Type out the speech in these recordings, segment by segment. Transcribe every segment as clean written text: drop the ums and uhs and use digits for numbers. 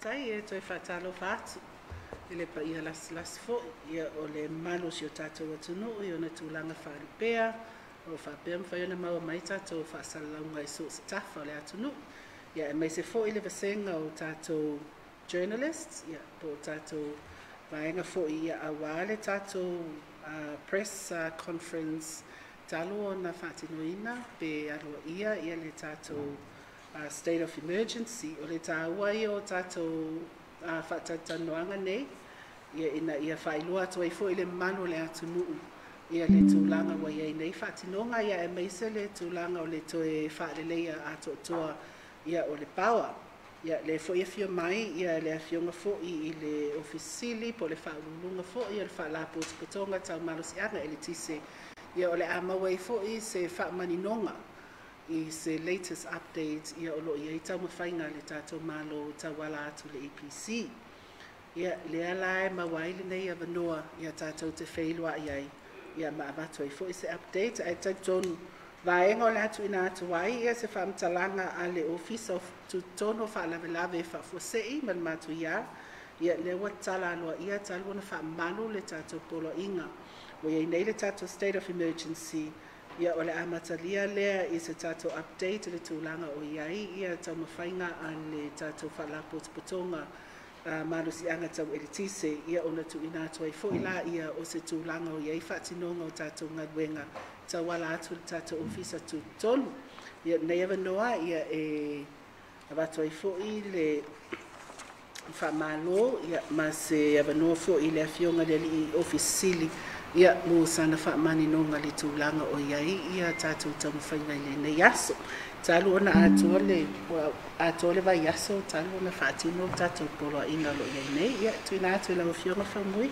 Faafetai e toe faatalofa atu i le paia lasilasi foi ia o le mamalu o si o tatou atunuu i ona tulaga faalupea o lo o faapea mafai ona maua mai tatou faasalalauga i so o se tafa o le atunuu. Ia aemaise foi le vasega o tatou journalists ia po o tatou vaega foi ia aua le tatou press conference talu ona faatinoina pe aloaia ia le tatou state of emergency. O le taua ia o tatou faatalatalanoaga nei ia ina ia faailoa atu ai foi le mamalu o le atunuu ia le tulaga ua i ai nei faatinoga ia aemaise le tulaga o le toe faaleleia atoatoa ia o le power. Ia lea foi afio mai ia le afioga foi i le Ofisa Sili po o le Faauluuluga foi o le Faalapotopotoga Tau Malosiaga Eletise ia o le a maua ai foi se faamaninoga i se latest update ia o lo o i ai taumafaiga a le tatou Malo tauala atu i le EPC. Ia lea la e maua ai lenei avanoa ia tatou te feiloai ai ia ma avatu ai foi se update ae talitonu vaega o le a tuuina atu ai ia se faamatalaga a le Ofisa o Tutotonu o Faalavelave Faafuasei ma le Matuia ia lea ua tatala aloaia talu ona faamalu le tatou poloaiga ua i ai nei le tatou state of emergency ia o le amatalia lea i se tatou update i le tulaga o i ai ia taumafaiga a le tatou Faalapotopotoga Malosiaga Tau Eletise ia ona tuuina atu ai foi la ia o se tulaga o i ai faatinoga o tatou galuega tauala atu i le tatou Ofisa Tutotonu. Ia lenei avanoa ia e avatu ai foi le faamalo ia ma se avanoa foi i le afioga i le alii Ofisa Sili ia mo sana faamaninoga i le tulaga o i ai ia tatou taumafaiga i lenei aso. Talu ona atoa le atoa le vaiaso talu ona faatino le tatou poloaiga o lo o i ai nei. Ia tuuina atu i lau Afioga Faumui.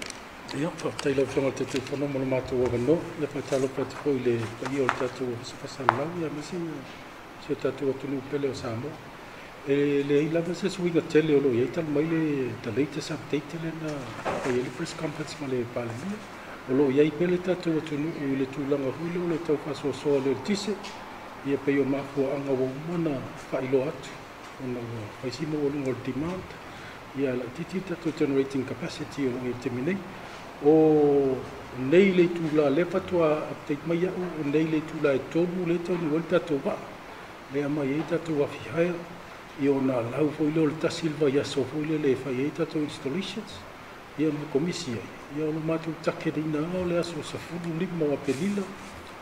Ia, faafetai i lau Afioga i le Taitaifono mo le matou avanoa. Ia, faatalofa atu foi i le paia o le tatou Ofisa Faasalalau, ia aemaise si o tatou atunuu pele o Samoa. E leai lava se suiga tele o lo o i ai talu mai le the latest update lea na fai ai le press conference ma le Palemia. O lo o i ai pea le tatou atunuu i le tulaga foi lea o le tau faasoasoa o le eletise, ia pei o mafuaaga ua uma ona faailoa atu ona ua fai si maualuga o le demand, ia laitiiti le tatou generating capacity o lo o i ai i le taimi nei. O nei le itula lea faatoa update mai au, o nei le itula e 3 lea e taunuu ai le tatou vaa, lea aumai ai tatou afi hire, ia ona lau foi lea o le tasi le vaiaso foi lele e fai ai tatou installations, ia ma komisi ai. Ia o lo matou target-ina lava o le aso 15 o Aperila,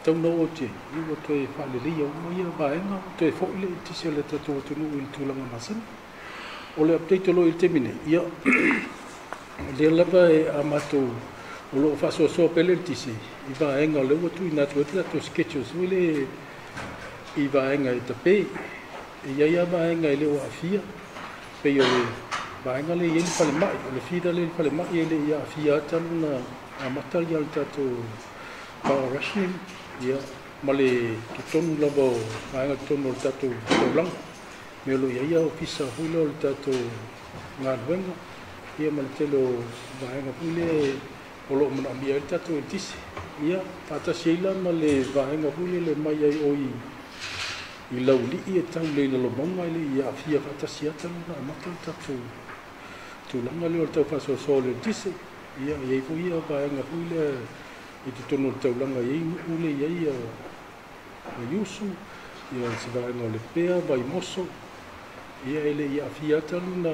tau na oo atu ai, ia ua toe faaleleia uma ia vaega, toe foi le eletise o le tatou atunuu i le tulaga masani. O le update o lo o i le taimi nei, ia lea lava e a matou o lo o faasoasoa pea le eletise i vaega o lea ua tuuina atu ai le tatou schedules foi le i vaega e tape. E i ai lava vaega e le o aafia, pei o le vaega lea e i ai le falemai, o le feeder lea i le falemai e le i aafia lava talu ona amata le tatou power rationing, ia ma le totonu lava o vaega totonu o le tatou taulaga. Mea o lo o i ai ofisa foi lea o le tatou galuega, ia ma le tele o vaega foi lea o lo o manaomia ai le tatou eletise. Ia, faatasi ai la ma le vaega foi lele mai ai o i Laulii e tau le i Lalomauga e le i aafia faatasi lava talu ona amata le tatou tulaga lea o le tau faasoasoa o le eletise. Ia, e i ai foi ia vaega foi lea i totonu o le taulaga e i ai nuu lea e i ai Vaiusu, ia se vaega o Lepea, Vaimoso, ia e le i aafia lava talu na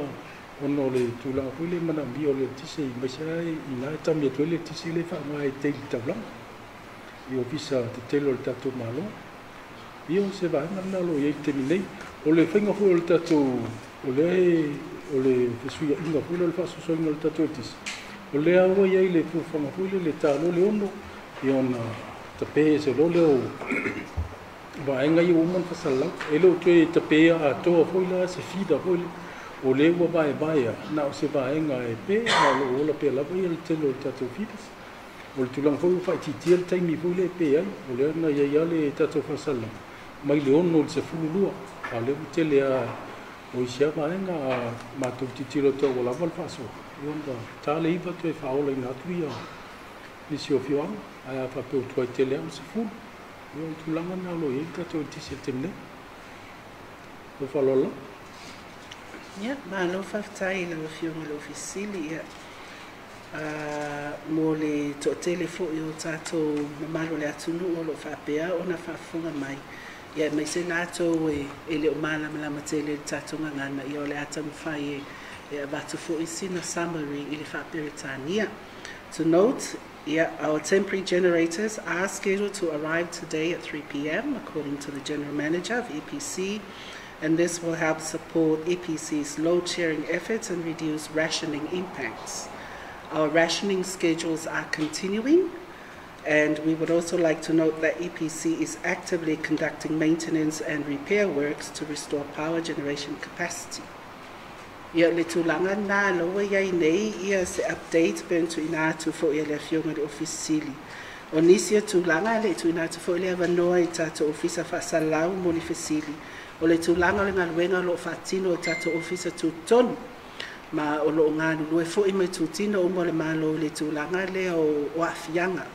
ona o le tulaga foi lea manaomia o le eletise aemaise lava i ina e tami atu ai le eletise lea e faaaoga e daily taulaga i ofisa tetele o le tatou Malo. Ia o se vaega lena o lo o i ai i le taimi nei. O le faiga foi o le tatou, o lea o le fesuiaiga foi lea o le faasoasoaina o le tatou eletise, o lea ua i ai le fuafuaga foi lea le ta loa le 6, ia ona tape ese loa lea o vaega ia ua uma ona faasalalau. E le o toe tapeina atoa foi la se feeder foi lea, o lea ua vaevae lava, na o se vaega e pe, ma o lo o ola pea lava ia le tele o le tatou feeders. O le tulaga foi ua faaitiitia le taimi foi lea e pe ai, o lea na i ai lava le tatou faasalalauga mai le 6 i le 12, a o lea ua tele lava o isi lava vaega a matou tilotilo atu ua lava le faasoa, ia ona ta le 9 toe faaolaina atu ia nisi o afioaga, ae a faapea ua tuai tele lava o le 10. Ia o le tulaga lena o lo o i ai le tatou eletise i le taimi nei. Ma le faaaloalo lava. Ia, malo faafetai i lau Afioga i le Ofisa Sili, ia, mo le toatele foi o tatou mamalu o le atunuu o lo o faapea ona faafofoga mai, ia aemaise latou e le o malamalama tele i le tatou gagana, ia o le a taumafai e avatu foi sina summary i le faa-Peretania. To note, yeah, our temporary generators are scheduled to arrive today at 3 p.m., according to the General Manager of EPC, and this will help support EPC's load sharing efforts and reduce rationing impacts. Our rationing schedules are continuing, and we would also like to note that EPC is actively conducting maintenance and repair works to restore power generation capacity. Ia, le tulaga na laua i ai nei ia se update pe ona tuuina atu foi e le Afioga i le Ofisa Sili. O nisi o tulaga e le i tuuina atu foi le avanoa i tatou Ofisa Faasalalau mo ni fesili. O le tulaga o le galuega o lo o faatino e tatou Ofisa Tutotonu, ma o lo o galulue foi ma itutino uma o le Malo i le tulaga lea o aafiaga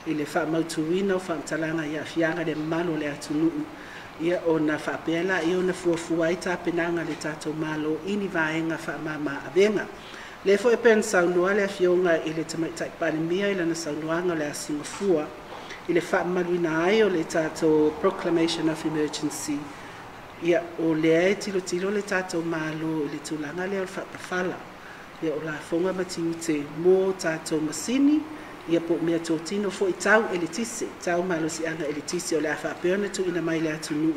i le faamautuina o faamatalaga i aafiaga i le mamalu o le atunuu, ia ona faapea laia ona fuafua ai tapenaga a le tatou Malo i ni vaega faamama avega. Lea foi pei ona saunoa le Afioga i le Tamaitai Palemia i lana saunoaga o le Aso Gafua i le faamamaluina ai o le tatou Proclamation of Emergency, ia o lea e tilotilo le tatou Malo i le tulaga lea o le faapafala, ia o lafoga ma tiute mo tatou masini, ia po o meatotino foi tau eletise, tau malosiaga eletise o le a faapea ona tuuina mai i le atunuu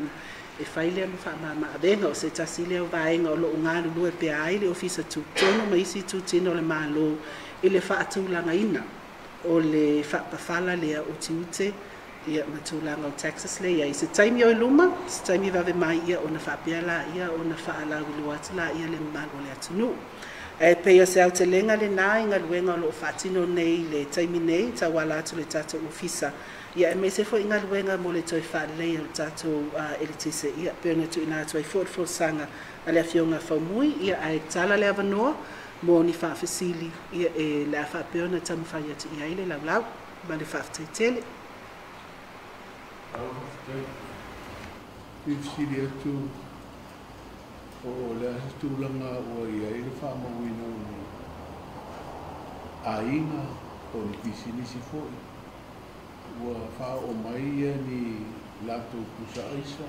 e fai lea ma faamama avega. O se tasi lea o vaega o lo o galulue pea ai le Ofisa Tutotonu ma isi itutino o le Malo i le faatulagaina o le faapafala lea o tiute, ia ma tulaga o taxes lea i ai. Se taimi o i luma, se taimi vave mai, ia ona faapea laia ona faalauiloa atu laia le mamalu o le atunuu. Ae pei o se aotelega lena i galuega o lo o faatino nei i le taimi nei tauala atu le tatou ofisa, ia aemaise foi galuega mo le toe faaleleia o le tatou eletise, ia pei ona tuuina atu ai foi le folasaga a le Afioga Faumui, ia ae tala le avanoa mo ni faafesili, ia e le a faapea ona taumafai atu i ai le laulau. Ma le faafetai tele. Faafetai. Fia fesili atu o le a se tulaga ua i ai le faamauina o ni aiga po o ni pisinisi foi ua faaoo mai ia ni latou pusa aisa,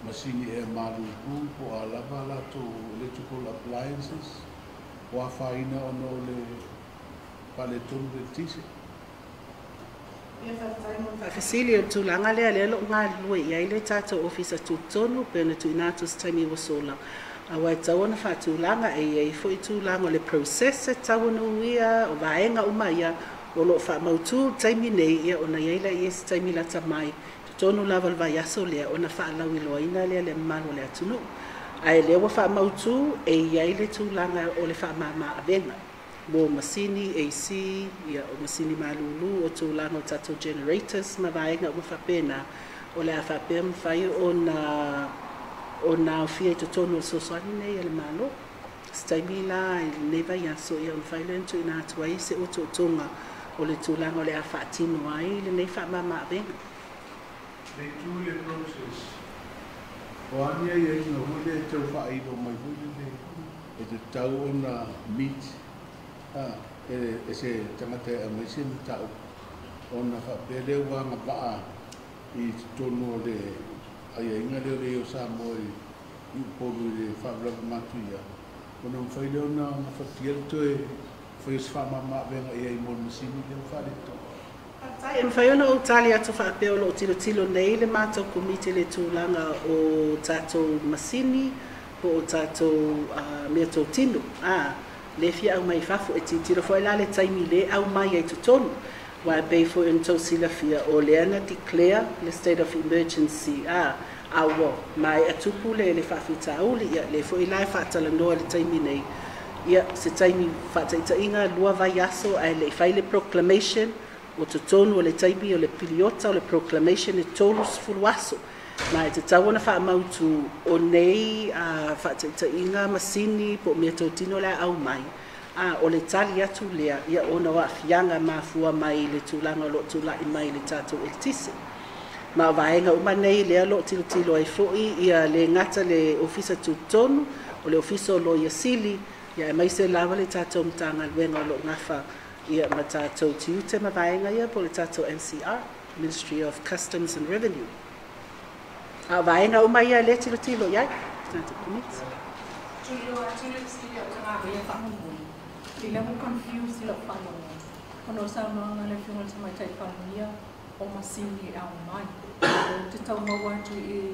masini ea malulu po o a lava latou electrical appliances ua afaina ona o le faaletonu o le eletise. Ia, faafetai mo le faafesili. O le tulaga lea lea o lo o galulue i ai le tatou Ofisa Tutotonu pei ona tuuina atu i se taimi ua sola, aua e tatau ona faatulaga, e i ai foi tulaga o le process e tatau ona uia o vaega uma ia o lo o faamautu i le taimi nei, ia ona i ai lea se taimi lata mai totonu lava o le vaiaso lea ona faalauiloaina lea le mamalu o le atunuu. Ae lea ua faamautu e i ai le tulaga o le faamama avega mo masini AC, ia o masini malulu, o tulaga o tatou generators ma vaega uma faapena o le a faapea mafai ona aofia i totonu o le fesoasoani nei a le Malo. Se taimi la i lenei vaiaso, ia ona mafai lea ona tuuina atu ai se otootoga o le tulaga o le a faatino ai lenei faamama avega. Le itu i le process, o a ni aiaiga foi lea e tau faailo mai foi lele e tatau ona meet e se tagata e aumai se mataupu ona faapea lea ua agavaa i totonu o le aiaiga lea o le i o Samoa i Upolu i le faalavelave matuia ona mafai lea ona gafatia le toe fai o se faamama avega i ai mo le masini lea ua faaletonu. Faafetai. E mafai ona ou tali atu faapea o lo o tilotilo nei le matou komiti i le tulaga o tatou masini po o tatou meatotino lea e fia aumai i fafo. E tilotilo foi la le taimi le aumai ai totonu, aua e pei foi ona outou silafia o lea na declare le state of emergency a ua maea tupu le faafitauli. Ia lea foi la e faatalanoa i le taimi nei, ia se taimi faataitaiga 2 vaiaso ae le i fai le proclamation. O totonu o le taimi o le piliota o le proclamation e 30 aso, ma e tatau ona faamautu o nei faataitaiga masini po o meatotino le a aumai o le tali atu lea, ia ona o aafiaga mafua mai i le tulaga o lo o tulai mai i le tatou eletise. Ma o vaega uma nei lea o lo o tilotilo ai foi ia le gata le Ofisa Tutotonu, O le Ofisa o Loia Sili, ia aemaise lava le tatou Matagaluega o lo o gafa ia ma tatou tiute ma vaega ia po o le tatou MCR, Ministry of Customs and Revenue. A o vaega uma ia lea e tilotilo i ai tatou Komiti. Tuliloa atu le fesili o tagavaia faamolemole. I lea ua confuse i lau faalogo ona o saunoaga a le Afioga i le Tamaitai Palemia o masini e aumai. Ou te tau maua atu i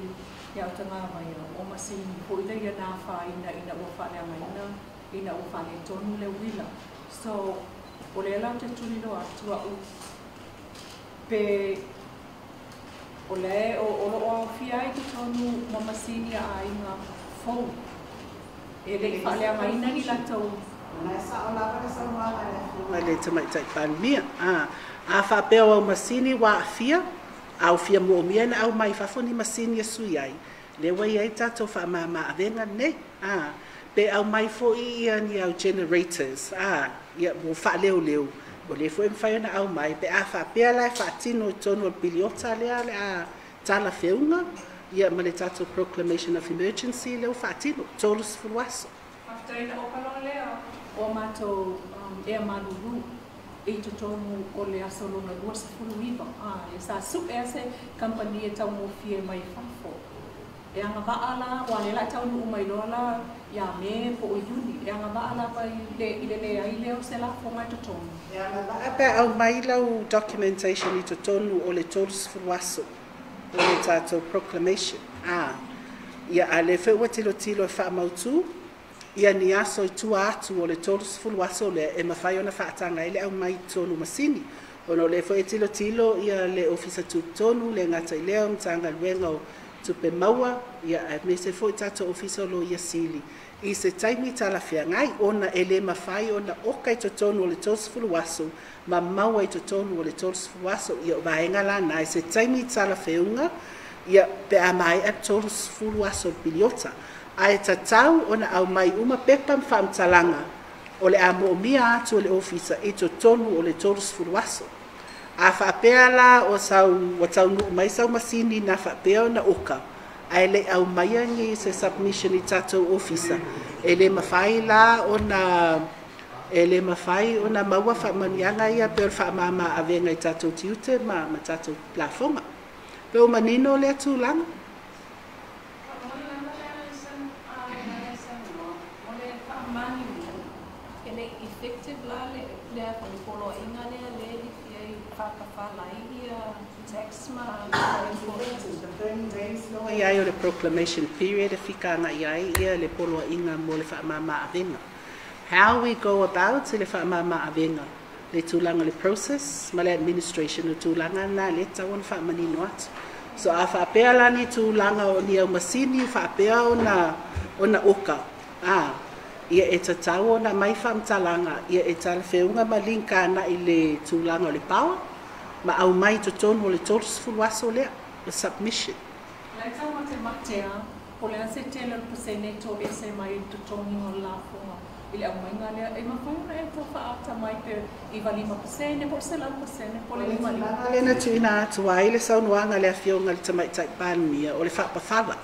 i au tagavaia o masini foi lea ia na afaina ina ua faaleagaina ina ua faaletonu le uila. So, o lea la ou te tuliloa atu au pe o lea o lo o aofia ai totonu ma masini a aiga fou e le i faaleagaina ni latou. O la e sao lava le saunoaga a le Afioga i le Tamaitai Palemia. A faapea o au masini ua aafia, a ua fia moomia ona aumai i fafo ni masini e sui ai, lea ua i ai tatou faamama-avega nei. Pe aumai foi ia ni au generators, ia mo faaleoleo, o lea foi e mafai ona aumai, pe a faapea la e faatino i totonu o le piliota lea o le a talafeuga ia ma le tatou proclamation of emergency lea ua faatino, 30 aso. Faafetai na oka loa lea o a matou ea malulu i totonu o le aso lona 29. Ia sa su'e a se kamupani e taugofie mai fafo. E agavaa la, aua lea o le a taunuu mai loa la ia Me po o Iuni, e agavaa lava i le leai lea o se lafoga i totonu. E agavaa pe a aumai lau documentation i totonu o le 30 aso o le tatou proclamation. Ia, a o lea foi ua tilotilo e faamautu ia ni aso i tua atu o le 30 aso lea e mafai ona faataga ai le aumai i totonu o masini. Ona o lea foi e tilotilo ia le Ofisa Tutotonu, le gata i lea o Matagaluega o Tupe Maua, ia aemaise foi tatou Ofisa o Loia Sili i se taimi talafeagai, ona e le mafai ona oka i totonu o le 30 aso ma maua i totonu o le 30 aso. Ia o vaega la na i se taimi talafeuga, ia pe a maea 30 aso o le piliota. Ae tatau ona aumai uma pepa ma faamatalaga o le a moomia atu e le Ofisa i totonu o le 30 aso. A faapea la o sau ua taunuu mai sau masini na faapea ona oka, ae le i aumaia ni se submission i tatou Ofisa, e le mafai la ona e le mafai ona maua faamanuiaga ia pei o le faamama avega i tatou tiute ma tatou lafoga. Pe ua manino lea tulaga? Faamolemole lava le saunoa mo le faamaliu e le i effective la lea foi poloaiga lea lea e lifi ai faapafala ai ia tax ma import. The 30 days loa i ai o le proclamation period e fikaga ai ia le poloaiga mo le faamama avega. How we go about i le faamama avega, le tulaga le process ma le administration o tulaga na le tatau ona faamanino atu. So a faapea la ni tulaga o ni au masini faapea ona oka, ia e tatau ona mai faamatalaga ia e talafeuga ma link agai le tulaga o le power ma aumai i totonu o le 30 aso lea, le submission. O la e taumatemate a, po o le a se tele o le pasene e toese mai i le totogiga o le lafoga i le aumaiga lea. E mafai ona e tau faaata mai pe 95% po o le 100% po o le O le 55. tulaga lea na tuuina atu ai le saunoaga a le Afioga i le Tamaitai Palemia o le faapafala.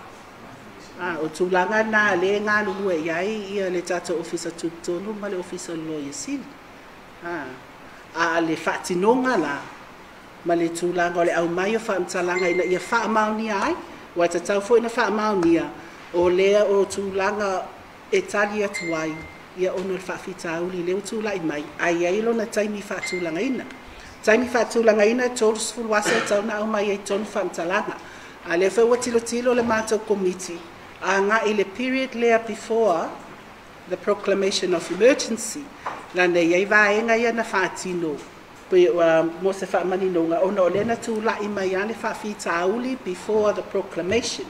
O tulaga na lea e galulue i ai ia le tatou Ofisa Tutotonu ma le Ofisa o le Loia Sili. A le faatinoga la ma le tulaga o le aumai o faamatalaga ina ia faamaonia ai, ua tatau foi ona faamaonia o lea o tulaga e tali atu ai ia ona o le faafitauli lea ua tulai mai, ae i ai lona taimi faatulagaina. Taimi faatulagaina e 30 aso e tatau ona aumai ai i totonu faamatalaga. A lea foi ua tilotilo le matou Komiti agai i le period lea before the proclamation of emergency, lana e i ai vaega ia na faatino pe mo se faamaninoga ona o lea na tulai mai lava le faafitauli before the proclamation.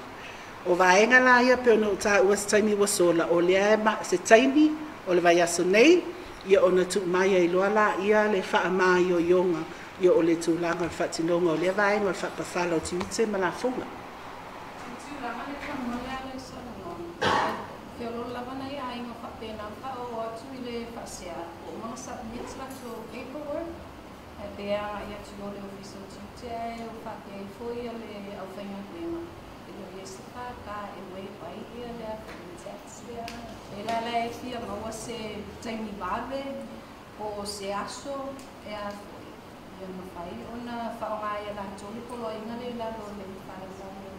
O vaega la ia pei ona ou taua se taimi ua sola, o lea se taimi o le vaiaso nei ia ona tuu mai ai loa laia le faamaioioga ia o le tulaga o le faatinoga o lea vaega o le faapafala o tiute ma lafoga. Tulaga le faamolemole a le saunoa e feoloolo lava nai aiga faapena faaoo atu i le faasea ua uma ona submit latou paperwork ae pe agai atu i o le Ofisa o Tiute ae o faapea ai foi le aufaigaluega. E le o i ai se FK e waive ai ia le a foi tax lea. E la la e fia maua se taimi vave po o se aso e a foi ia mafai ona faaaoga ai e latou le poloaiga lea i lalo o le faalavelave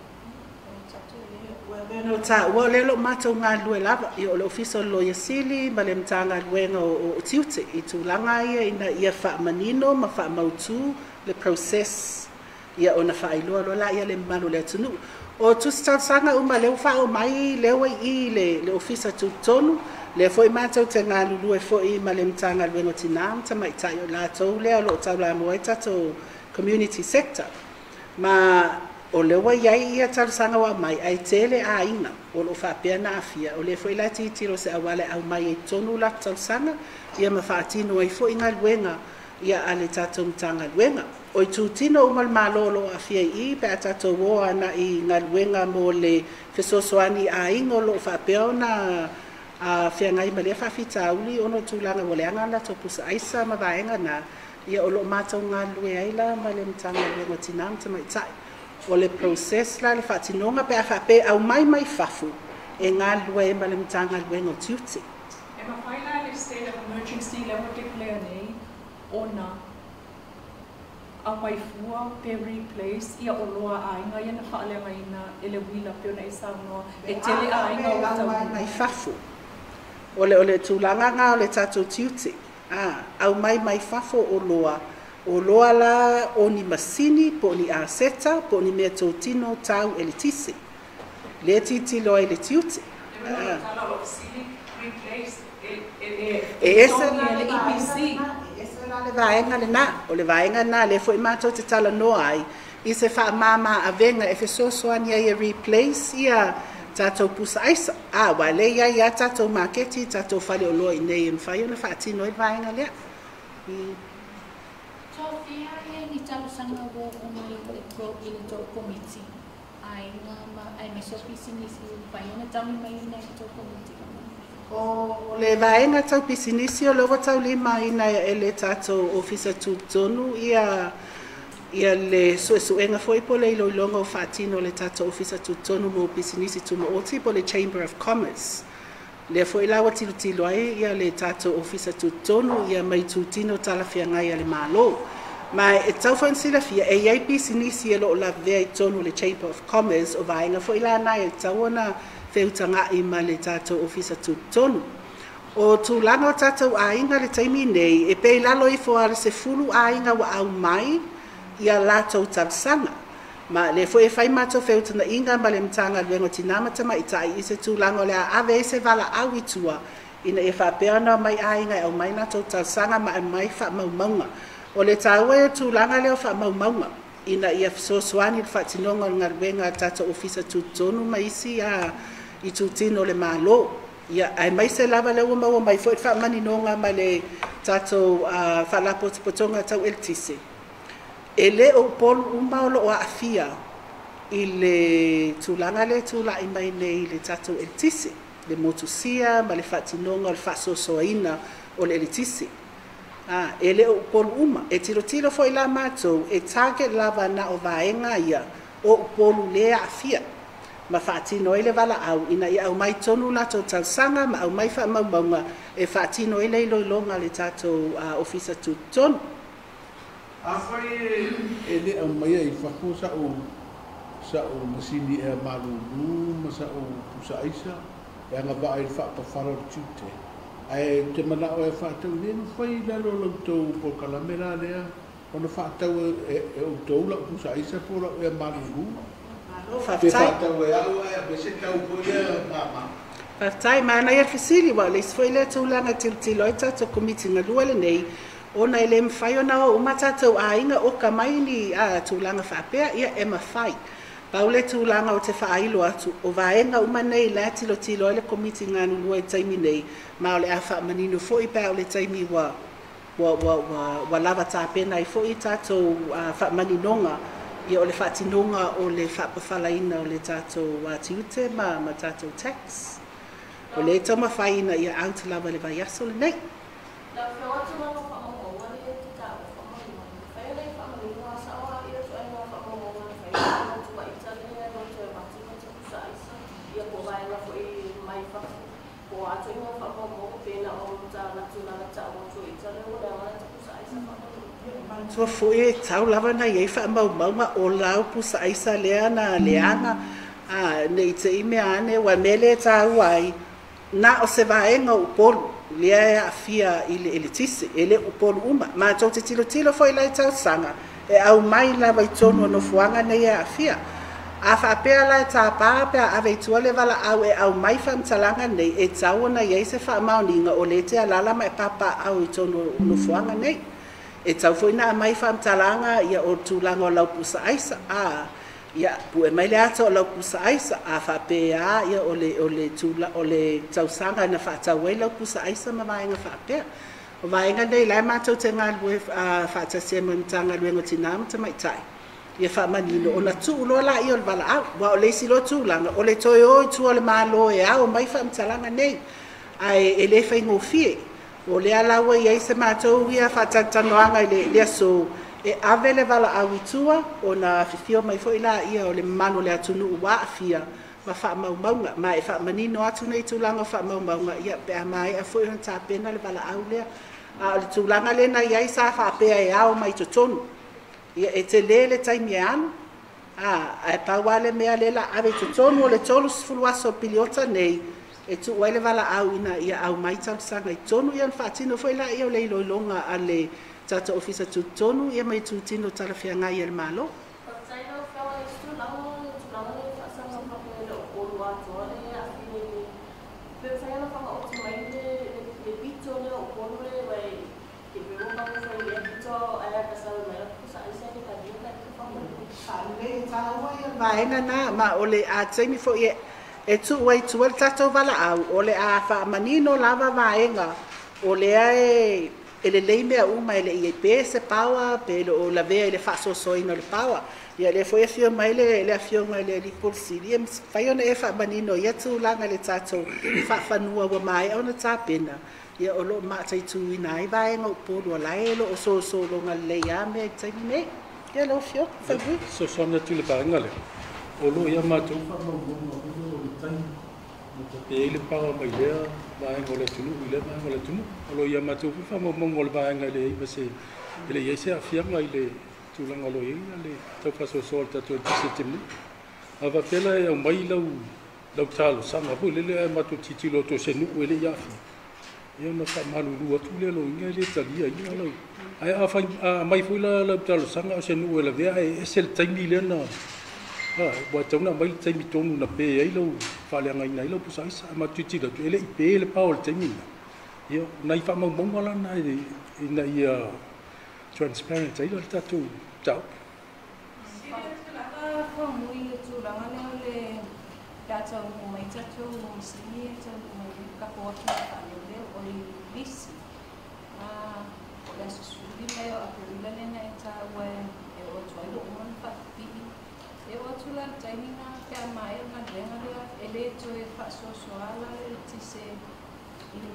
o le tatou Ua o taua o lea o loo matou galulue lava ia o le Ofisa o le Loia Sili ma le Matagaluega o Tiute i tulaga ia ina ia faamanino ma faamautu le process ia ona faailoa loa laia le mamalu o le atunuu. O tusi talosaga uma lea ua faaoo mai lea ua i i le Ofisa Tutotonu, lea foi matou te galulue foi ma le Matagaluega o Tina ma Tamaitai, o latou lea o loo taulamua ai tatou community sector. Ma o lea ua i ai ia talosaga ua aumai, ae tele aiga o loo faapea na aafia. O lea foi la tilotilo se auala e aumai ai tonu latou talosaga ia ma faatino ai foi galuega ia a le tatou Matagaluega. O itutino uma o le Malo o loo aafia i i pe a tatou o agai galuega mo le fesoasoani i aiga o loo faapea ona feagai ma lea faafitauli ona o tulaga ua leaga latou pusa aisa ma vaega na ia o loo matou galulue ai la ma le Matagaluega o Tina ma Tamaitai. O le process la le faatinoga pe a faapea aumai mai fafo e galulue ai ma le Matagaluega o Tiute. E mafai la le state of emergency lea ua declare nei ona aumai fua pe replace ia oloa a aiga ia na faaleagaina e le uila pei ona e saunoa e tele aiga ua aumai mai fafo. O le tulaga na o le tatou tiute a aumai mai fafo oloa, oloa la o ni masini po o ni aseta po o ni mea totino tau eletise lea tilotilo ai le tiute. E ese la le EPC. E ese la le vaega lena, o le vaega na lea foi matou te talanoa ai i se faamama avega e fesoasoani ai e replace ia tatou pusa aisa a ua le i ai ia tatou maketi, tatou fale oloa i nei e mafai ona faatino ai le vaega lea. Sofia ia ni talosaga ua oo mai i le tou komiti aiga ma aemaise o pisinisi ua mafai ona taulimaina i le tou komiti? O le vaega tau pisinisi o lea ua taulimaina e le tatou Ofisa Tutotonu ia ia le suesuega foi po le iloiloga o faatino le tatou Ofisa Tutotonu mo pisinisi tumaoti po le Chamber of Commerce. Lea foi la ua tilotilo ai ia le tatou Ofisa Tutotonu ia mai itutino talafeagai a le Malo. Ma e tau foi ona silafia e i ai pisinisi e loo lavea i totonu o le Chamber of Commerce, o vaega foi la na e tatau ona feutaga'i ma le tatou Ofisa Tutotonu. O tulaga o tatou aiga le taimi nei e pei lalo ifo a le 10 aiga ua aumai ia latou talosaga. Ma lea foi e fai matou feutaga'iga ma le Matagaluega o Tina ma Tamaitai i se tulaga o le a ave ai se valaau i tua ina ia faapea ona mai aiga e aumai latou talosaga ma aumai faamaumauga. O le taua o tulaga lea o faamaumauga ina ia fesoasoani le faatinoga o le galuega a tatou Ofisa Tutotonu ma isi a itutino o le Malo. Ia aemaise lava lea ua maua mai foi le faamaninoga ma le tatou faalapotopotoga tau eletise. E le o Upolu uma o loo aafia i le tulaga lea tula'i mai nei i le tatou eletise, le motusia ma le faatinoga o le faasoasoaina o le eletise. A e le o Upolu uma e tilotilo foi la matou e target lava na o vaega ia o Upolu lea aafia ma faatino ai le valaau ina ia aumai tonu latou talosaga ma aumai faamaumauga e faatino ai le iloiloga a le tatou Ofisa Tutotonu. Afai e le aumaia i fafo sa'u masini ea malūlū ma sa'u pusa aisa e agava'a i le faapafala o le tiute ae te mana'o e faatau le mafai i lalo o loutou polokalame la lea ona faatau e outou la'u pusa aisa po o la'u ea malūlū Malo pe faafetai. Faatau e a'u ae ave se tau foi ia mama. Faafetai, manaia le fesili ua o le isi foi lea tulaga tilotilo ai tatou komiti galue lenei ona e le mafai ona o uma tatou aiga oka mai ni a tulaga faapea ia e mafai. Pau le tulaga o te faailo atu o vaega uma nei la tilotilo ai le komiti galulue i taimi nei ma o le a faamanino foi pe a o le taimi ua lava tapena ai foi tatou faamaninoga ia o le faatinoga o le faapafalaina o le tatou tiute ma tatou tax. O le taumafai ina ia out lava le vaiaso lenei. La feo tulaga faamaumauga lea e te taua faamolemole, mafai ona e faamanino a sao a ia ituaiga faamaumauga na fai atu ai tali lea e toe avatu. O atu i ngā whakamau pēnā o tā latu lana tā o tu i tale o le angana ta pusa aisa whakamau. Tua foi e tau lava na iai faamaumauga o lau pusa aisa lea na leaga nei te i mea ane ua mea lea e tāua ai na o se vaega o Upolu lea e aafia i le eletise e le Upolu uma matou te tilotilo foi la i tausaga e aumai lava i tonu o nofoaga nei e aafia. A faapea la e tāpā pe a ave i tua le valaau e aumai faamatalaga nei e tau ona iai se faamaoniga o lē te alala ma e papaau i tonu o nofoaga nei. E tau foi na aumai faamatalaga ia o tulaga o lau pusa aisa a ia pue mai le ata o lau pusa aisa a faapea ia o le o le tula o le tausaga na faatau ai lau pusa aisa ma vaega faapea. O vaega nei la e matou te galulue faatasi ai ma le Matagaluega o Tinā ma Tamaitai ia faamanino ona tuu loa laia o le valaau. Aua o le isi loa tulaga o le toe o i tua o le Malo e ao mai faamatalaga nei ae e lē faigofie. O lea la ua i ai se matou ia faatalatalanoaga i le aso e ave le valaau i tua ona afifio mai foi laia o le mamalu o le atunuu ua aafia ma faamaumauga ma e faamanino atu nei tulaga o faamaumauga ia pe a maea foi ona tapena le valaau lea. A o le tulaga lea na i ai sa faapea e ao mai totonu ia e telē le taimi e alu ae pau lava le mea lea la ave i totonu o le 30 aso o le piliota nei e tuu ai le valaau ina ia aumai talosaga i totonu ia ona faatino foi laia o le iloiloga a le tatou Ofisa Tutotonu ia ma itutino talafeagai a le Malo. Faafetai lau Afioga i se tulaga lea e faasaga faapea e le o Upolu atoa le aafia i le pe mafai ona whakaoti mai le pito lea o Upolu le wai ke pe ua taumafai lea pito ae ka sawe mai la pusa aisa ke talia ka te whakamau. Faalelei e tāua ia le vaega na ma o le a taimi foi e tuu ai i tua le tatou valaau o le a faamanino lava vaega o lea e lelei mea uma e le i ai pe se paoa pe le o lavea i le faasoasoaina o le paoa. Ia lea foi afio mai le afioga i le alii Pule Sili e mafai ona e faamanino ia tulaga i le tatou faafanua ua maea ona tapena ia o loo mataituina ai vaega o Upolu o la e o loo solosologa lelei a mea i le taimi nei. Ia lau afioga Faumui. Fesoasoani atu i le vaega lea, o lo o ia matou faamaumauga foi lea o le taimi na tape ai le paoa mai lea vaega o le atunuu i lea vaega o le atunuu. O lo o ia matou foi faamaumauga o le vaega e leai ma se e le i ai se aafiaga i le tulaga o lo o i ai le tau faasoasoa o le tatou eletise i le taimi nei. A faapea la e aumai lau talosaga foi lele ae matou tilotilo atu o se nuu e le i aafia, ia ona faamalulu atu lea loiga e le talia ina lau. Ae a aumai foi la lau talosaga o se nuu e lavea ae ese le taimi lea na ua tatau ona aumai le taimi tonu na pe ai lau faaleagaina ai lau pusa aisa. A matou tilotilo atu e le i pe le pao i le taimi lena. Ia nai faamaumauga la na ina ia transparent ai la le tatou mataupu. Sili atu lava Faumui i le tulaga lea o le pe a taunuu mai tatou masini e taunuu mai kafo atu i faaleoleo o le lisi o le aso 15 o Aperila lea na e taua e oo atu ai lou uma na faapipii. E oo atu la le taimi na pe a maea le galuega lea e le toe faasoasoa la le eletise i le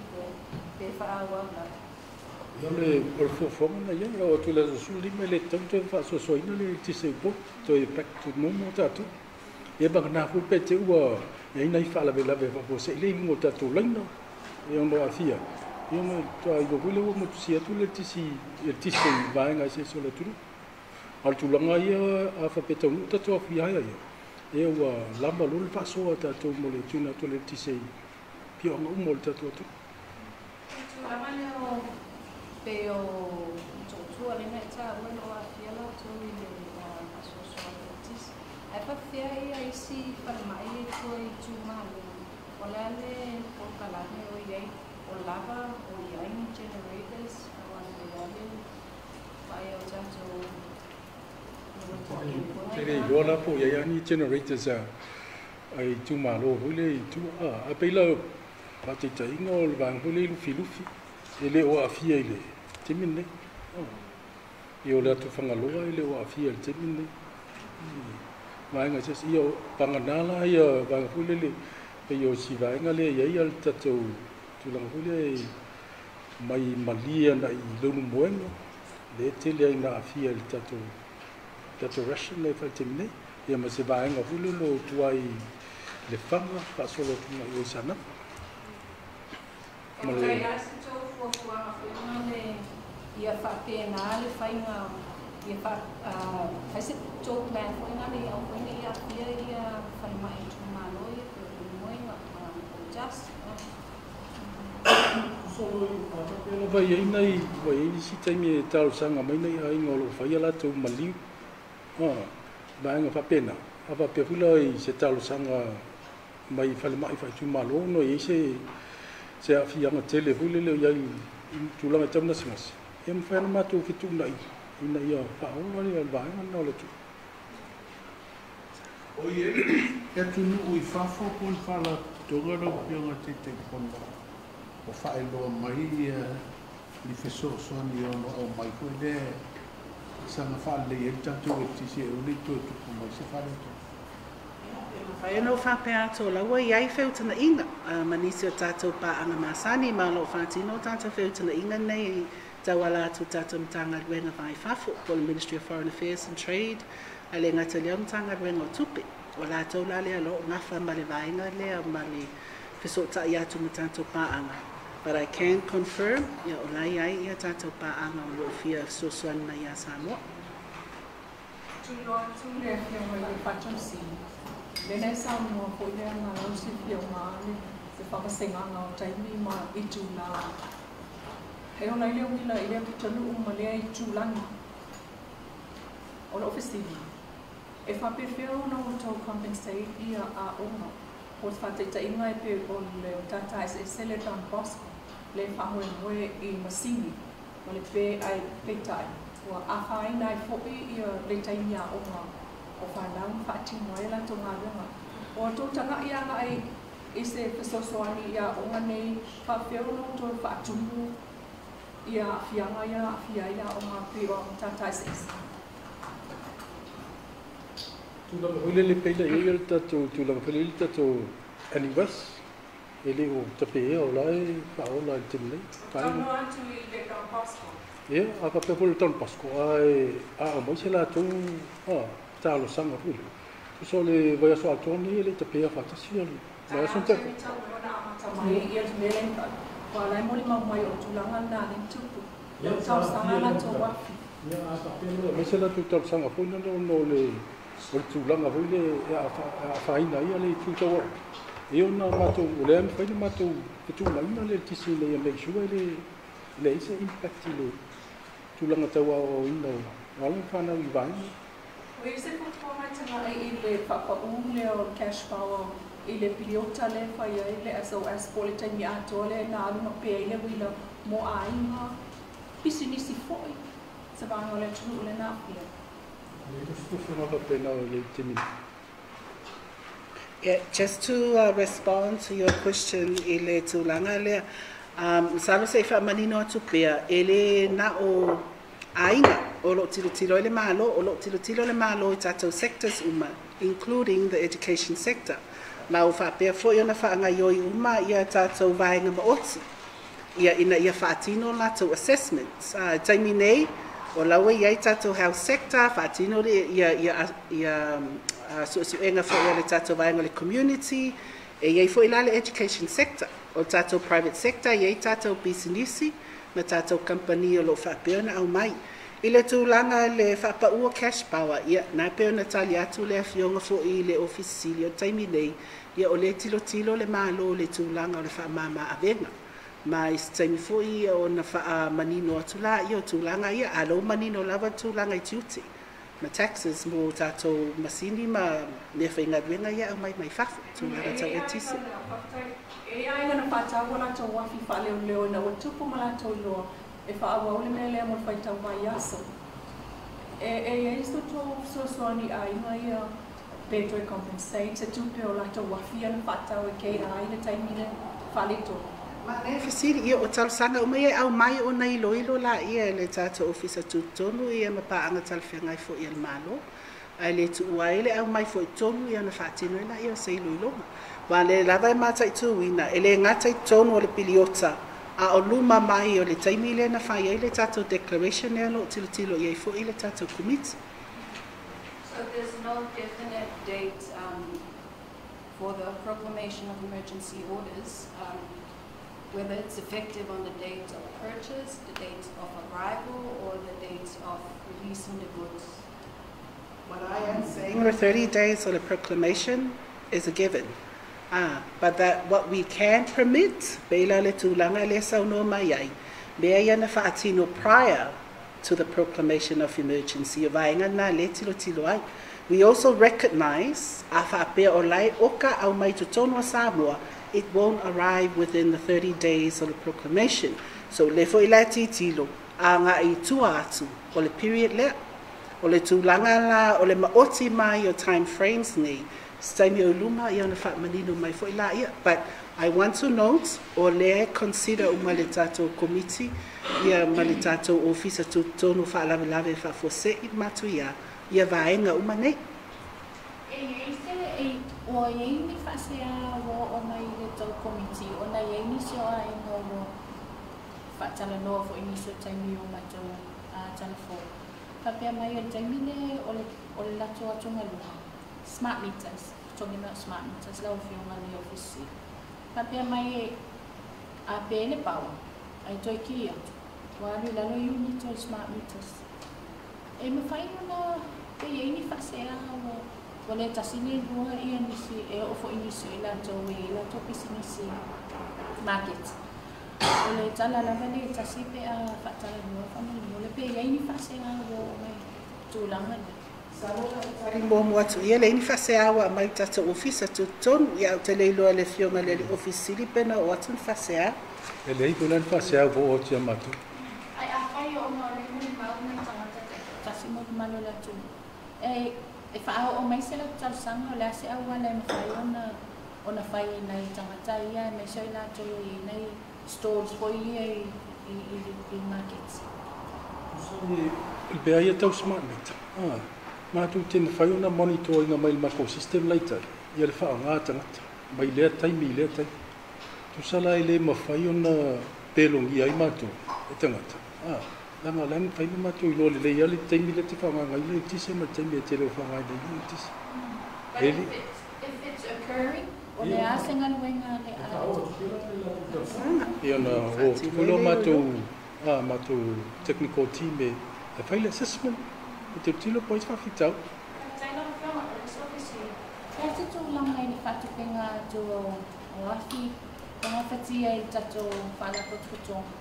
pe faaauau lava. Ia o le fuafuaga na i ai, e oo atu i le aso 15 e le tatau ona toe faasoasoaina le eletise i Upolu, toe back to normal tatou. Ia vagana foi pe te ua i ai nai faalavelave faafuasei lea i luga o tatou laina e ono aafia ai, ia ona faatoa iloa foi lea ua motusia atu le eletise i vaega eseese o le atunuu. A o le tulaga ia a faapea e taunuu tatou aofia ia, ia ua lava loa le faasoa a tatou mo le tuuina atu o le eletise i afioaga uma o le tatou atunuu. O le tulaga lea o pei o Motootua lea na e taua e le o aafia latou i le faasoasoa o le eletise. Ae faapefea ia isi falemai ia i tua i itumalo, o le a le polokalame o i ai, o lava o i ai ni generators aua e le le vaai o tatou Te le iloa la po o i ai lava ni generators a itumalo foi lea i tua. Ae pei la faataitaiga o le vaega foi lea i Lufilufi e le o aafia i le taimi lenei. Ia o le atu Fagaloa e le o aafia i le taimi lenei. Vaega eseese, ia vagana la ia vaega foi lele pei o si vaega lea e i ai le tatou tulaga foi lea mai Malie agai i Leulumoega, lea e tele ai ina aafia i le tatou ration lea e fai i le taimi nei. Ia ma se vaega foi lea o lo o tua i Lefaga faasolo atu agai i Saanapu. Ma le. Faafetai lava se tou fuafuaga foi lena ia faapena le faiga ia fai se tou plan foi lena ia aua foi ne i aafia ia falemai itumalo ia pei o Leulumoega ma Poutasi. Faapea lava i ai nai ua i ai isi taimi e talosaga mai nai aiga o lo o faia latou maliu vaega faapena. A faapea foi la i se talosaga mai falemai faaitumalo ona e i ai se aafiaga tele foi lele o i ai i tulaga tau gasegase, e mafai ona matou fetuunai ina ia faaola le vaega lena o le atunuu. O i ai e atunuu i fafo po o ni faalapotopotoga lau Afioga i le Taitaifono o faailoa mai ia ni fesoasoani e ono aumai foi lea e saga faalelei ai le tatou eletise e aua ne i toe tupu mai se faaletonu. E mafai ona ou faapea atu o la ua i ai feutagaiga ma nisi o tatou paaga masani ma o lo o faatino tatou feutagaiga nei tauala atu i tatou Matagaluega Va i Fafo po o le Ministry of Foreign Affairs and Trade, ae le gata i lea o le Matagaluega o Tupe. O latou la lea o lo o gafa ma le vaega lea ma le fesootai atu ma tatou paaga. But I can confirm, ia, o la e i ai ia tatou paaga o lo o fia fesoasoani mai ia Samoa. Tuliloa atu le Afioga i le Faatosina, lea na e saunoa foi lea ma lau silafia uma le faavasegaga o taimi ma itula e ola ai le uila i lea pitonuu ma lea itulagi. O lou fesili, e faapefea ona outou compensate ia aoga po o se faataitaiga e pei o le matata eseese le Don Bosco le faamoemoe i masini ma le pe ai peitai ua afaina ai foi ia le taimi aoga o fanau ma faatino ai a latou galuega. Ua outou tagai agai i se fesoasoani i aoga nei, faapefea ona outou faatumu ia aafiaga ia aafia ai aoga pei o matata eseese? Tulaga foi lele pei la i ai le tatou tulaga foi lele le tatou NUS e le o tapeea o la e faaola i le taimi nei. Talanoa atu i le Don Bosco. Ia, a faapea foi le Don Bosco, ae a aumai se latou talosaga foi lele, tusa o le vaiaso atoa lenei e le i tapeea faatasi le vaiaso na tea. Taimi talu ona amata mai ia le mea lea ua ala ai molimau mai o le tulaga lena lea na tupu. O le talosaga latou afi. Ia, a faapea la e aumai se latou talosaga foi lele ona o le tulaga foi lea e afaina ai le itu tau aoga, e ona matou, o lea e mafai ona matou fetuunaiga le eletise ina ia make sure e leai se impact i le tulaga tau aoaoina o alo ma fanau i vaega. Ua i ai se fuafuaga e tagai i le faapau lea o le cash power i le piliota lea e fai ai le SOS po o le taimi atoa lea na alu ma pea ai le uila mo aiga, pisinisi foi, se vaega o le atunuu lea na aafia. E leai se fuafuaga faapena i le taimi nei. Yeah, just to respond to your question i le tulaga lea, masalo se i faamanino atu pea, e le na o aiga o lo o tilotilo ai le Malo, o lo o tilotilo le Malo i tatou sectors uma, including the education sector. Ma ua faapea foi ona faagaioi uma ia tatou vaega maoti ia ina ia faatino latou assessments. I taimi nei, o la ua i ai tatou health sector, faatino le ia suesuega foi a le tatou vaega o le community, e i ai foi la le education sector. O le tatou private sector, e i ai tatou pisinisi ma tatou kamupani o lo o faapea ona aumai. I le tulaga le faapaua cash power, ia, na pei ona tali atu le Afioga foi i le Ofisa Sili o le taimi nei, ia, o lea tilotilo le Malo i le tulaga o le faamama avega. Ma i se taimi foi ona faamanino atu la ia o tulaga ia, a lou manino lava le tulaga i tiute ma taxes mo tatou masini ma mea faigaluega ia aumai mai fafo, tulaga tau eletise. E i ai aiga na faatau a latou afi faaleoleo ina ua tupu ma latou iloa e faaauau le mea lea mo le faitau vaiaso. E i ai se tou fesoasoani i aiga ia pe toe compensate se tupe o latou afi ia na faatau e keira ai le taimi lea faaletonu. Manaia fesili ia o talosaga uma ia e aumai ona iloilo laia e le tatou Ofisa Tutotonu ia ma paaga talafeagai foi a le Malo, ae le tuua ai le aumai foi i totonu ia ona faatino ai laia o se iloiloga. Aua o lea lava e mataituina, e le gata i totonu o le piliota, a o luma mai o le taimi lea na fai ai le tatou declaration lea o lo o tilotilo i ai foi le tatou Komiti. So there's no definite date for the proclamation of emergency orders. Whether it's effective on the date of purchase, the date of arrival, or the date of releasing the goods. What I am saying, the 30 days of the proclamation is a given. Ah, but that what we can permit, pei la le tulaga le saunoa mai ai, mea ia na faatino prior to the proclamation of emergency, o vaega na le tilotilo ai. We also recognize, a faapea o lae oka au mai totonu o Samoa, it won't arrive within the 30 days of the proclamation. So le foi la titilo, a ngā i tua atu, o le period lea, o le tulaga la, o le maoti mai o time frames nei, se taimi o luma ia ona faamanino mai foi la ia. But I want to note, o lea consider uma le tatou komiti, ia ma le tatou ofisa tutotonu faalavelave faafuasei matu ia, ia vaega uma nei. E iai se e ua iai ni faasea ua oo mai i le tou komiti ona iai nisi o aiga ua faatalanoa foi nisi o taimi o matou telefoni faapea mai o le taimi le o le o le latou atugaluga smart meters talking about smart meters lau afioga le ofisi faapea mai e a pe le power ai toe ki atu ua alu i lalo unit o smart meters e mafai ona pe iai ni faasea ua ua le tasi le lua ia nisi e oo foi nisi o i latou e i latou pisinisi market o le tala lava le tasi pe a faatalanoa faamolemole pe iai ni faasea ua oo mai tulaga lea. Tali muamua atu ia le ni faasea ua aumai tatou ofisa tutotonu ia ou te le iloa le afioga le alii ofisa sili pe na oo atu ni faasea. E leai foi la ni faasea ua oo atu ia matou. Ai afai o ona o le molimau nai tagata taitasi molimalo o le atunuu e e faaoo mai se latou talosaga o le a se auala e mafai ona ona fai e nai tagata ia aemaise o i latou e i ai nai stalls foi ia i i i market. O le mea ia tau smart meter, matou te mafai ona monitor ina mai le matou system la i tai, ia le faaaoga a tagata, mai lea taimi i lea taimi. Tusa la e le mafai ona pelogia ai matou e tagata, leaga o la e mafai ona matou iloa lelei lava le taimi lea e te faaaogaina ai le eletise ma le taimi e te le o faaaogaina ai le eletise. But if it's occurring, o le a se galuega le a Ia ona o atu foi lea o matou, matou technical team e fai le assessment, e tilotilo po o ai se faafitauli. Faafetai lau Afioga, o le isi ofisi. E a se tulaga i le faatupeina atu o afi ua gafatia i le tatou faalapotopotoga?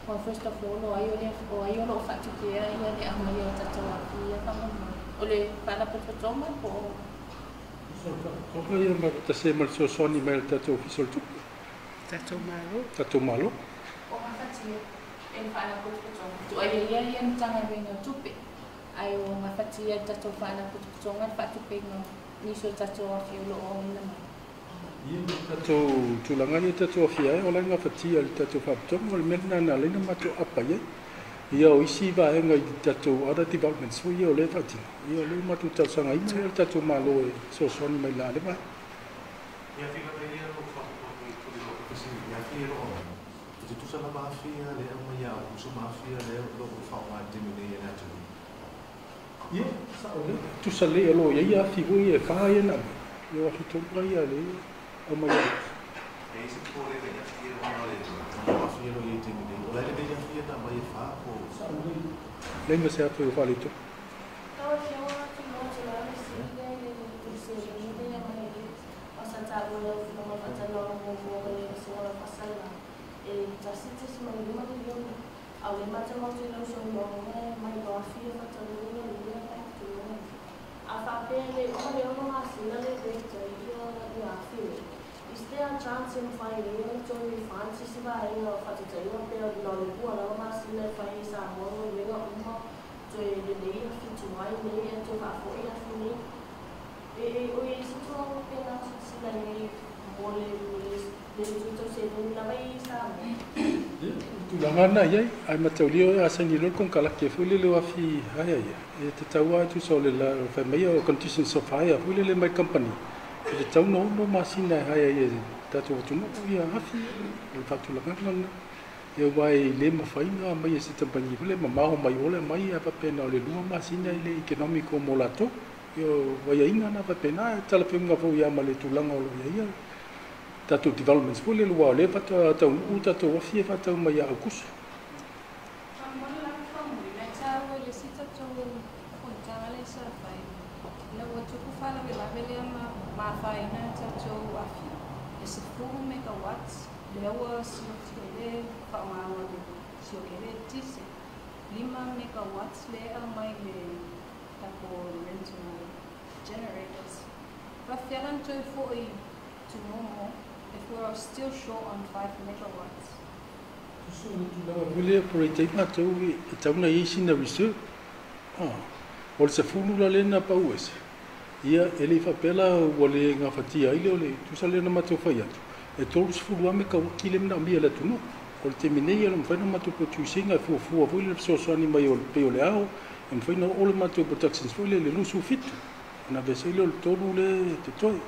Well, first of all, o ai o le o ai o lo o faatupea ia le aumaia o tatou afi ia faamolemole? O le faalapotopotoga po o O ia ma tasi ma le fesoasoani mai a le tatou Ofisa o le Tupe. Tatou Malo. Tatou Malo. O gafatia e le faalapotopotoga. Tuaia ia ia le Matagaluega o Tupe, ae ua gafatia e le tatou faalapotopotoga le faatupeina o nisi o tatou afi o lo o auina mai. Ia le tatou tulaga ia tatou afia ai, o la e gafatia e le tatou faalapotopotoga, o le mea lena na ala ai ona matou apa i ai. Ia o isi vaega i tatou other developments foi ia o lea e faatino, ia o lea ua matou talosagaina ia le tatou Malo e fesoasoani mai la le vaega. Ia afioga ia lo fesili i afi e lo o aumai. E tutusa lava afi ia le aumai ia Aukuso ma afi ia le o lo o faaaoga i le taimi nei e le atunuu. Ia, sao lelei. Tutusa lelei o lo o i ai afi foi ia e fa ia na aumai. Ia o afi tonu la ia le aumai ia Aukuso. E i ai se popolega i afi ia ona o le o afi ia o lo o i ai i le taimi nei. O la e lelei afi ia na aumai e fa po o. Sao lelei. Leai ma se afi o faaletonu. Lau Afioga, tulou atu la le fesili lea i le seleni lea mai le o sa taua lau Afioga faatalanoaga muamua ma le Vasega Faasalalau e 1.5 miliona. A o le matau atu i lau saunoaga e mai loa afi e faataunuuina le 2.3. A faapea e le uma le 6 masina le rate ai ia afi nei, is there a chance e mafai ai ona toe refund se isi vaega o faataitaiga pe na o le 2 lava masina e fai ai Samoa galuega uma toe lelei afi tuai nei ae toe faafoi afi nei? E o i ai se tulaga faapena o silasila i ai mo le le toe tau seleni lava i Samoa? Ia, o le tulaga lena e i ai, ae mataulia oe a saini loa le konekarate foi lele o afi hire ia, e tatau lava tusa o le fai mai o conditions of hire foi lele mai le kamupani, e tatau ona 6 masina e hire ai e le tatou atunuu ia afi, o le faatulagaga lena. Ia aua e le mafai ona aumai e se kamupani foi lele mamao mai o le aumai ae faapena o le 2 masina e le economical mo latou. Ia o aiaiga na faapena, e talafeuga foi lava ma le tulaga o lo o i ai tatou developments foi lele ua o lea faatoa taunuu tatou afi e faatau mai ia Aukuso. To normal if we are still short on 5 megawatts. So le tulaga foi lea operate ai matou e tatau ona i ai sina reserve. O le 10 la lea na pau ese. Ia e le i faapea la ua le gafatia ai lea o le tusa lea na matou fai atu. E 30 mekawati le manaomia e le atunuu. O le taimi nei e le mafai ona matou produce ina e fuafua foi le fesoasoani mai o le pei o le ao. E mafai ona oo le matou productions foi lea i le 27. Ona aveese ai lea o le 3 le totoe.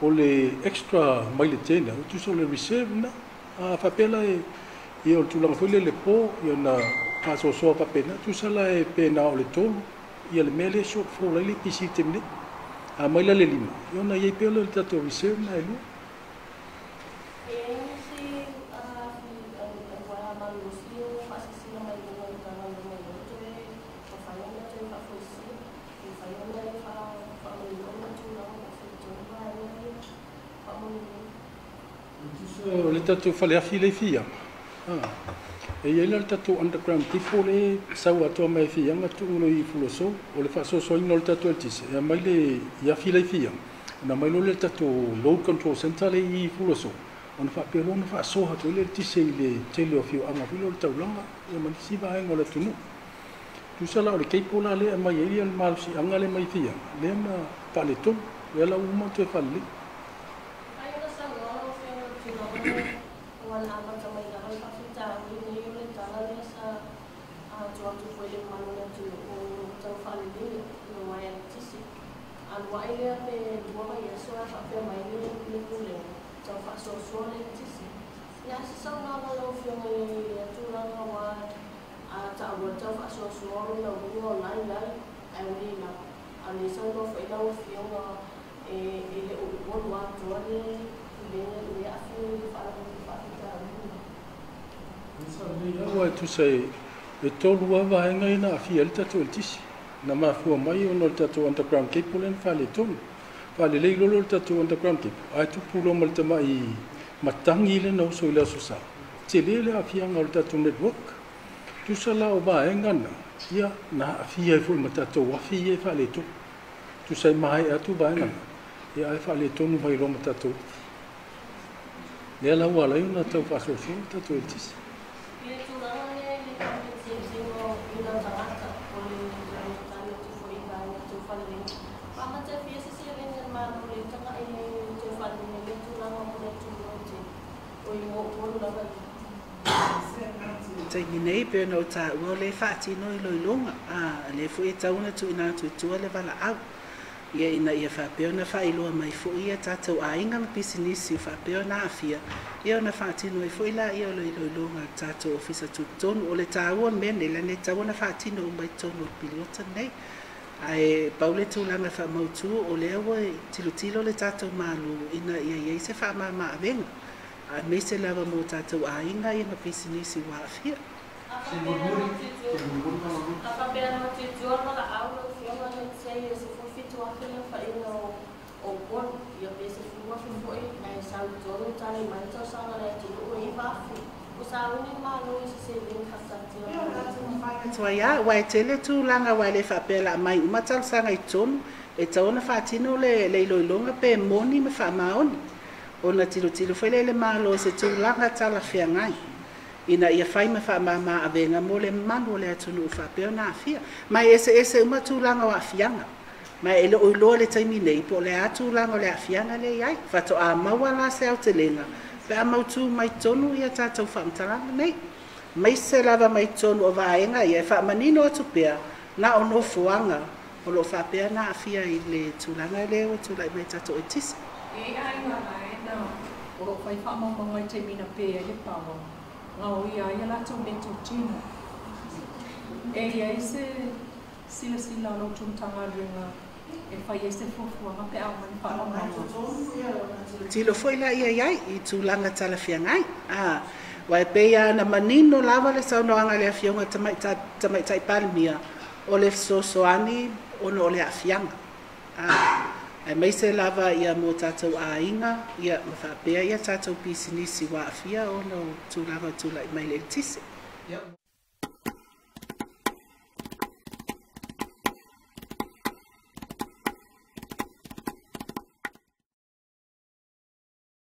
O le extra mai le tena, o tusa o le reserve na. Faapea la e ia o le tulaga foi lea le po, ia na faasoasoa faapena, tusa la e pe na o le 3, ia le mea lea shortfall ai le EPC i le taimi nei. A mai la le 5, ia ona i ai pea lea o le tatou reserve na e 2. O le tatou faleafi le fiaga. E i ai la le tatou underground depot le sau atoa mai fiaga tuu lo i Fuloso, o le faasoasoaina o le tatou eletise, e aumai le i afi le fiaga. Ona aumai loa le tatou load control center le i Fuloso, ona faapea loa ona faasoa atu ai le eletise i le tele o afioaga foi lea o le taulaga, ia ma nisi vaega o le atunuu. Tusa la o le cable la lea e aumai ai le malosiaga lea mai fiaga, lea na faaletonu, lea la ua uma ona toe faalelei. Ua tusa e 3 vaega ia na aafia ai le tatou eletise. Na mafua mai ona o le tatou underground cable lea na faaletonu. Faalelei loa lea o le tatou underground cable, ae tupu loa ma le tamai matagi lea na oso i le aso Sa. Tele le aafiaga o le tatou network. Tusa la o vaega na, ia na aafia ai foi ma tatou afi ia e faaletonu. Tusa e maea atu vaega na, ia ae faaletonu mai loa ma tatou afi. Lea la ua ala ai ona tau faasoasoa le tatou eletise. Taimi nei pe ona o tāua o le faatino i loiloga, le foi e tatau ona tuuina atu i tua le valaau. Ia ina ia faapea ona faailoa mai foi ia tatou aiga ma pisinisi faapea ona aafia, ia ona faatino ai foi la ia o le iloiloga a le tatou ofisa tutotonu. O le tāua o le mea nei, leaga e tatau ona faatino uma i totonu o le piliota nei. Ae pau le tulaga faamautu o lea ua tilotilo le tatou Malo ina ia i ai se faamama-avega. Aemaise lava mo tatou aiga ia ma pisinisi ua aafia. Atu ai ua e tele tulaga ua le faapea la mai uma talosaga i totonu e tatau ona faatino le iloiloga pe moni ma faamaoni. Ona tilotilo foi lea i le Malo i se tulaga talafeagai ina ia fai ma faamama avega mo le mamalu o le atunuu faapea ona aafia. Ma e eseese uma tulaga o aafiaga. Ma e le o iloa le taimi nei po o le a tulaga o le aafiaga lea i ai. Faatoa maua la se aotelega pe a mautu mai totonu ia tatou faamatalaga nei. Maise lava mai totonu o vaega ia e faamanino atu pea na o nofoaga o loo faapea na aafia i le tulaga lea ua tulai mai tatou eletise. E aiga lae na o loo fai faamaumauga i taimi na pe ai le pawa. Ngā o ia ai a latou meatotino. E i ai se silasila o loutou Matagaluega E fai ai se fuafuaga pe a oo mai le faamalamalamaaga. Tilo foi laia i ai i tulaga talafeagai. A aua e pei lava ona manino lava le saunoaga a le Afioga Tamaitai Palemia, o le fesoasoani ona o le aafiaga, a aemaise lava ia mo tatou aiga ia ma faapea ia tatou pisinisi ua aafia ona o tulaga o tulai mai le eletise.